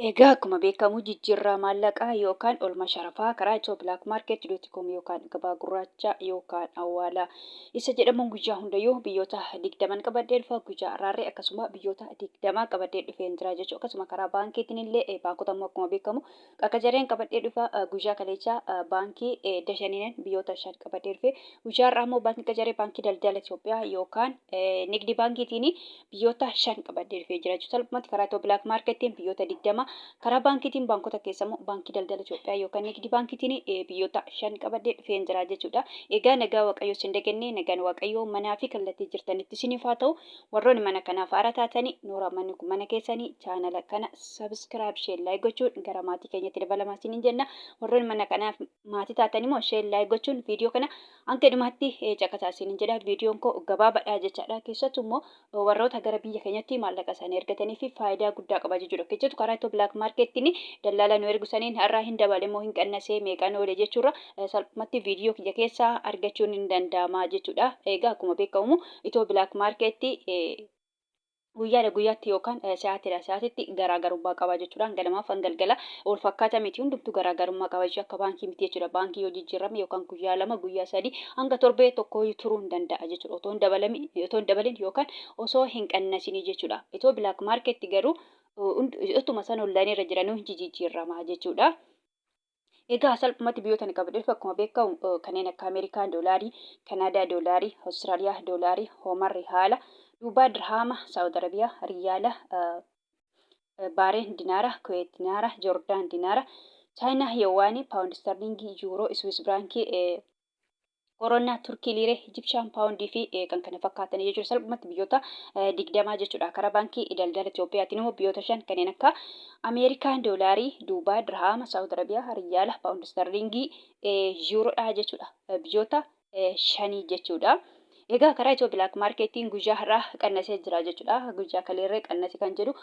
Egaa akkuma beekamu jijjiirraa maallaqaa yookaan olma sharafaa karaa ethio-blackmarket.com yookaan gabaa gurraacha yookaan awwaalaa isa jedhamuun guyyaa hundayyuu biyyoota 20n qabadhee dhufa. Guyyaa har'aarree akkasuma biyyoota 20 qabadhee dhufeen jira jechuudha. Akkasuma karaa baankiitiin illee baankota immoo akkuma beekamu qaqajareen qabadhee dhufa. Guyyaa kaleessa baankii Dashaniinan biyyoota 5 qabadhee dhufe. Guyyaa har'aa immoo baankii qajaree baankii daldala Itoophiyaa yookaan nigdi baankiitiin biyyoota 5 qabadhee dhufee jira jechuudha. Salphumatti karaa Itiyoo Bilaak Maarkeettiin biyyoota 20, karaa baankiitiin baankota keessa immoo Baankii Daldala Itoophiyaa yookaan Nigdi Baankiitiin biyyoota 5 qabadhee dhufeen jira jechuudha. Egaa nagaa Waaqayyoo isin dagannee, nagaan Waaqayyoo manaa fi kallattii jirtanitti isiniif haa ta'u. Warroonni mana kanaaf haaraa taatanii nooraa, manni kun mana keessanii, chaanala kana subscribe, share, like gochuun gara maatii keenyatti dabalamaa isiniin jenna. Warroonni mana kanaaf maatii taatan immoo share, like gochuun viidiyoo kana hanga dhumaatti caqasaa isiniin jedha. Viidiyoon koo gabaabaadha jechaadha. Keessattuu immoo warroota gara biyya keenyatti maallaqa isaanii ergatanii fi faayidaa guddaa qaba jechuudha. Keessattuu karaa Itiyoo Black Markettiin dallaala nu ergu saniin har'aa hin dabale moo hin qannasee, meeqaan oole jechuurra salphumatti viidiyoo kiyya keessaa argachuun hin danda'ama jechuudha. Egaa akkuma beekamu Itiyoo Black Market guyyaadha guyyaatti yookaan sa'aatiidha sa'aatitti garaagarummaa qaba jechuudha. Ganamaaf hanga galgala wal fakkaataa miti, hundumtuu garaagarummaa qaba jechuudha. Akka baankii miti jechuudha. Baankii yoo jijjiirame yookaan guyyaa 2, guyyaa 3, hanga torbee tokkoo turuu hin danda'a jechuudha. Otoo hin dabalami, otoo hin dabalin yookaan osoo hin qannasinii jechuudha. Itoo Black Market garuu utuma san onlaayinii irra jiranuu hin jijjiirama jechuudha. Egaa salphumatti biyyoota ni qabadhe akkuma beekamu kanneen akka Ameerikaa doolaarii, Kanaadaa doolaarii, Awustiraaliyaa doolaarii, Hooman rihaala, Duubaa dirhaama, Saawud Arabiyaa riyaala, Baareen dinaara, Kuweet dinaara, Joordaan dinaara, Chaayinaa yowaanii, paawundi istarliingii, yuuroo, Iswiis biraankii, Koronaa, Turkii liiree, Ijipshaan paawundii fi kan kana fakkaatan jechuudha. Salphumatti biyyoota 20 jechuudha. Karaa baankii daldala Itiyoophiyaatiin immoo biyyoota 5 kanneen akka Ameerikaan doolaarii, Duubaa dirhaama, Saawud Arabiyaa riyaala, paawundi istarliingii, yuuroodha jechuudha. Biyyoota shanii jechuudha. Egaa karaa Itiyoo Bilaak Maarkeettiin guyyaa har'aa qannasee jira jechuudha. Guyyaa kaleerree qannase kan jedhu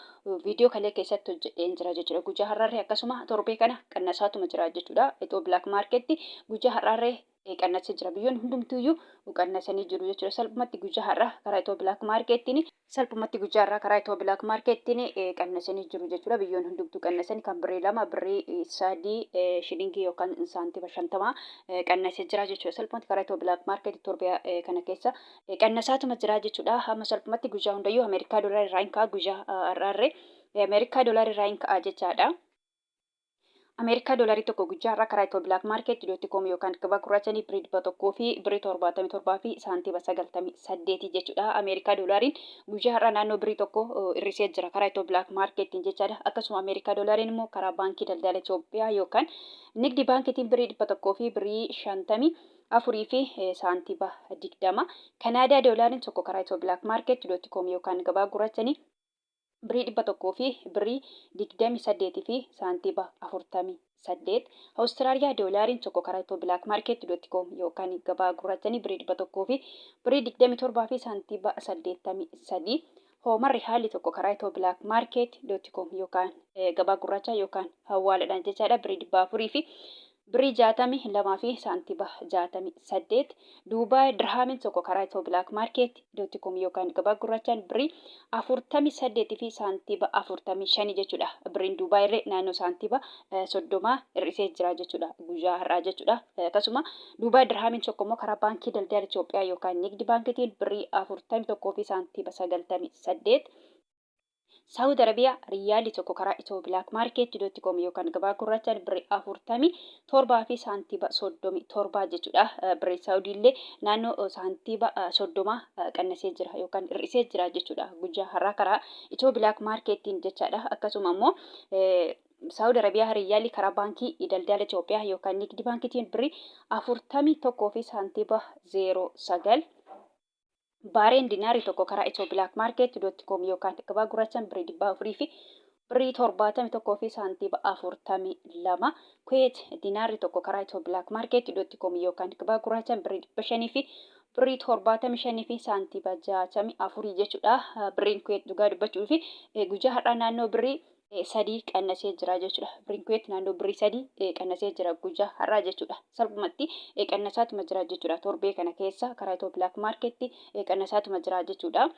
viidiyoo kalee keessatti hojjedheen jira jechuudha. Guyyaa har'aarree akkasuma torbee kana qannasaatuma jira jechuudha. Itiyoo Bilaak Maarkeetti guyyaa har'aarree qannasee jira. Biyyoonni hundumtuuyyuu qannasanii jiru jechuudha. Salphumatti guyyaa har'aa karaa Itiyoo Bilaak Maarkeettiin Salphumatti guyyaa irraa karaa Itiyoo Bilaak Maarkeettiin qannasanii jiru jechuudha. Biyyoonni hundumtuu qannasanii, kan birrii 2, birrii 3, shilingii yookaan saantima 50 qannasee jira jechuudha. Salphumatti karaa Itiyoo Bilaak Maarkeetti torbee kana keessa qannasaatuma jira jechuudha. Hamma salphumatti guyyaa hundayyuu Ameerikaa doolarii irraa hin ka'a, guyyaa har'aarree Ameerikaa doolarii irraa hin ka'a jechaadha. Ameerikaa doolarii tokko guyyaa har'aa karaa Itiyoo Bilaak Maarkeet dootti koom yookaan gabaa gurraachanii birrii 100 fi birrii 77 fi saantima 98 jechuudha. Ameerikaa doolaariin guyyaa har'aa naannoo birrii 1 hir'isee jira karaa Itiyoo Bilaak Maarkeettiin jechaadha. Akkasuma Ameerikaa doolaariin immoo karaa Baankii Daldala Itoophiyaa yookaan Nigdi Baankiitiin birrii 100 fi birrii 54 fi saantima 20. Kanaadaa doolaariin tokko karaa Itiyoo Bilaak Maarkeet dootti koom yookaan gabaa gurraachanii birrii 100 fi birrii 28 fi saantiba 48. Awustiraaliyaa doolaariin tokko karaa Itiyoo Bilaak Maarkeet dootti koom yookaan gabaa gurraachanii birrii 100 fi birrii 27 fi saantiba 83. Hoomarri haalli tokko karaa Itiyoo Bilaak Maarkeet dootti koom yookaan gabaa gurraachaa yookaan hawaaladhaan jechaadha birrii 400 fi birrii 62 fi saantiba 68. Duubaay dirhaamiin tokko karaa Itiyoo Bilaak Maarkeet dootti koom yookaan gabaa gurraachaan birrii 48 fi saantiba 45 jechuudha. Birriin Duubaay irree naannoo saantiba 30 hir'isee jira jechuudha guyyaa har'aa jechuudha. Akkasuma Duubaay dirhaamiin tokko immoo karaa Baankii Daldala Itoophiyaa yookaan Nigdi Baankiitiin birrii 41 fi saantiba 98. Saawud Arabiyaa Riyyaalli tokko karaa Itiyoo Bilaak Maarkeet dootti koom yookaan gabaa gurraachaan birrii 47 fi saantiba 37 jechuudha. Birrii Saawudii illee naannoo saantiba 30 qannasee jira yookaan hir'isee jira jechuudha. Guyyaa har'aa karaa Itiyoo Bilaak Maarkeettiin jechaadha. Akkasuma immoo Saawud Arabiyaa Riyyaalli karaa Baankii Daldala Itoophiyaa yookaan Nigdi Baankiitiin birrii 41 fi saantiba 09. Baareen dinaarri tokko karaa Itiyoo Bilaak Maarkeet dootti koom yookaan gabaa gurraachaan birrii 400 fi birrii 71 fi saantiba 42. Kuweet dinaarri tokko karaa Itiyoo Bilaak Maarkeet dootti koom yookaan gabaa gurraachaan birrii 500 fi birrii 75 fi saantiba 64 jechuudha. Birriin Kuweet dhugaa dubbachuu fi guyyaa har'aa naannoo birrii 3 qannasee jira jechuudha. Birriin Kuweet naannoo birrii 3 qannasee jira guyyaa har'aa jechuudha. Salphumatti qannasaatuma jira jechuudha. Torbee kana keessa karaa Itiyoo Bilaak Maarkeetti qannasaatuma jira jechuudha.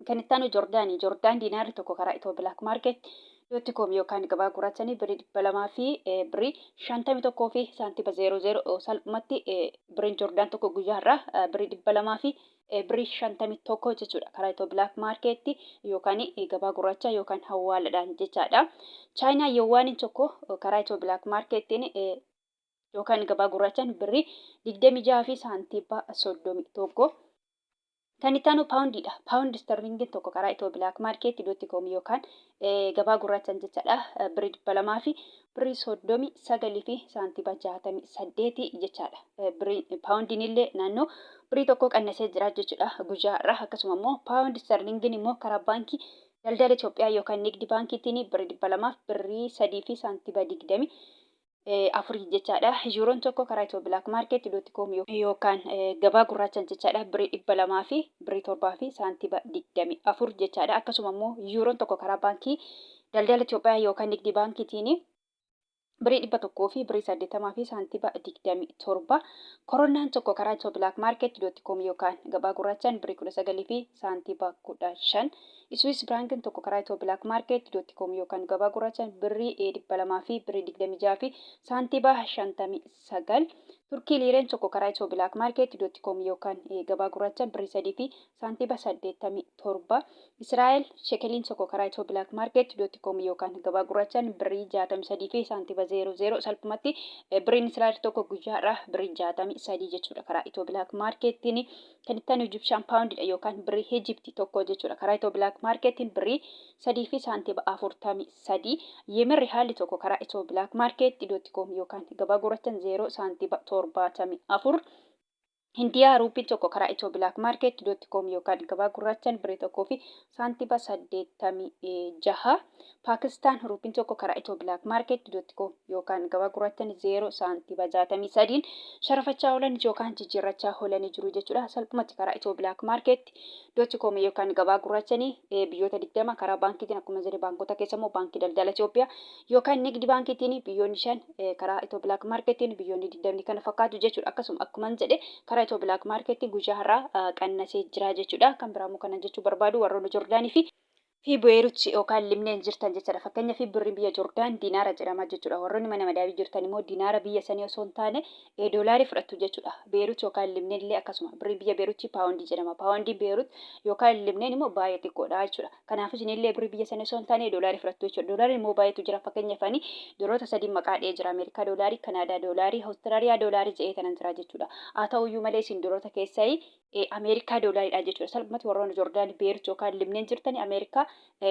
Kan itti aanu Joordaani. Joordaan diinaarri tokko karaa Itiyoo Bilaak Maarkeet dot com yookaan gabaa gurraachanii birrii 200 fi birrii 51 fi saantima 00. Salphumatti birriin Joordaan tokko guyyaa har'aa birrii 200 fi birrii 51 jechuudha. Karaa Itoo Black Market yookaan gabaa gurraacha yookaan hawaaladhaan jechaadha. Chaayinaa Yowwaaniin tokko karaa Itoo Black Marketiin yookaan gabaa gurraachaan birrii 26 fi saantima 31. Kan itti aanu paawundiidha. Paawundi sterlingiin tokko karaa Itoo Black Market dot com yookaan gabaa gurraachaan jechaadha. Birrii 200 fi birrii 39 fi saantima 68 jechaadha. Birrii paawundiin illee naannoo birrii tokko qannasee jira jechuudha guyyaa har'aa. Akkasuma immoo paawundi sterlingiin immoo karaa baankii daldala Itoophiyaa yookaan Nigdi baankiitiin birrii 200 fi birrii 3 fi saantima 20 afurii jechaadha. Yuuroon tokko karaa Itiyoo Black Market dot com yookaan gabaa gurraachaan jechaadha birrii 200 fi birrii 7 fi saantima 24 jechaadha. Akkasuma immoo yuuroon tokko karaa baankii daldala Itoophiyaa yookaan Nigdi baankiitiin birrii 100 fi birrii 80 fi saantima 27. Koronaan tokko karaa Itiyoo Black Market dot com yookaan gabaa gurraachaan birrii 19 fi saantima 15. Iswiis Firaankiin tokko karaa Itiyoo Black Market dot com yookaan gabaa gurraachaan birrii 200 fi birrii 26 fi saantiba 59. Turkii liireen tokko karaa Itiyoo Black Market dot com yookaan gabaa gurraachaan birrii 3 fi saantiba 87. Israa'el shekeliin tokko karaa Itiyoo Black Market dot com yookaan gabaa gurraachaan birrii 63 fi saantiba 00. Salphumatti birriin Israa'el tokko guyyaadha birrii 63 jechuudha karaa Itiyoo Black Marketiin. Kan itti aanu Egyptian Pound dha yookaan birrii Egypt tokko jechuudha. Karaa Itiyoo Black Marketiin birrii 3 fi saantima 43. Yemen Rihaalli tokko karaa Itiyoo Black Market dot com yookaan gabaa gurrachan 0 saantima 74. Hindiyaa ruupiin tokko karaa Itiyoo Black Market dot com yookaan gabaa gurraachan birrii 1 fi saantima 86. Paakistaan ruupiin tokko karaa Itiyoo Black Market dot com yookaan gabaa gurraachan 0 saantima 63n sharafachaa oolan yookaan jijjiirrachaa oolanii jiru jechuudha. Salphumatti karaa Itiyoo Black Market dot com yookaan gabaa gurraachanii biyyoota 20 karaa baankiitiin, akkuma jedhe baankota keessa immoo baankii daldala Itoophiyaa yookaan Nigdi baankiitiin biyyoonni 5, karaa Itiyoo Black Marketiin biyyoonni 20 kana fakkaatu jechuudha. Akkasuma akkuma jedhe karaa Itiyoo Black Marketiin guyyaa har'aa qannasee jira jechuudha. Kan biraammoo kanan jechuu barbaadu warroonni Jordaanii fi Beerut yookaan Libneen jirtan jechuudha. Fakkeenyaaf birriin biyya Jordaan dinaara jedhama jechuudha. Warroonni mana madaabii jirtan immoo dinaara biyya sanii osoo hin taane doolaarii fudhattu jechuudha. Beerut yookaan Libneen illee akkasuma birriin biyya Beerutti paawundii jedhama. Paawundiin Beerut yookaan Libneen immoo baay'ee xiqqoodha jechuudha. Kanaafuu isinillee birrii biyya sanii osoo hin taane doolaarii fudhattu jechuudha. Doolaariin immoo baay'eetu jira. Fakkeenyaaf ani dooloota sadii maqaa dha'ee jira. Ameerikaa doolaarii, Kanaadaa doolaarii, Awustiraaliyaa doolaarii jedhee kanan jira jechuudha. Haa ta'uyyuu malee isin dooloota keessaa Ameerikaa doolaariidha jechuudha. Salphumatti warroonni Jordaan, Beerut yookaan Libneen jirtanii Ameerikaa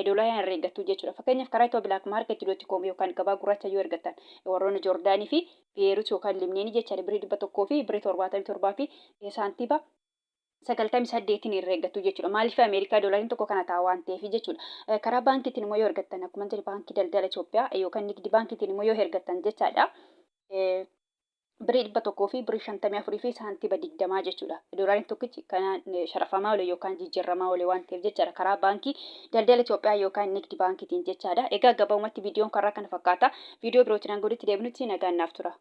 doolaaraan herreeggattu jechuudha. Fakkeenyaaf karaa Itiyoo Black Market dot com yookaan gabaa gurraacha yoo ergattan warroonni Jordaanii fi Beerut yookaan Libneenii jechaadha birrii 100 fi birrii 77 fi saantiba 98n herreeggattu jechuudha. Maaliif Ameerikaa doolaariin tokko kana ta'a waan ta'eef jechuudha. Karaa baankiitiin immoo yoo ergattan, akkuma jedhe baankii daldala Itoophiyaa yookaan Nigdi baankiitiin immoo yoo ergattan jechaadha. Birrii 100 fi birrii 54 fi saantiba 20 jechuudha. Doolaariin tokkichi kanaan sharafamaa oole yookaan jijjiirramaa oole waan ta'eef jechaadha. Karaa baankii daldala Itoophiyaa yookaan Nigdi baankiitiin jechaadha. Egaa gabaabumatti viidiyoon karaa kana fakkaata. Viidiyoo birootiin hanga walitti deebinutti nagaan naaf tura.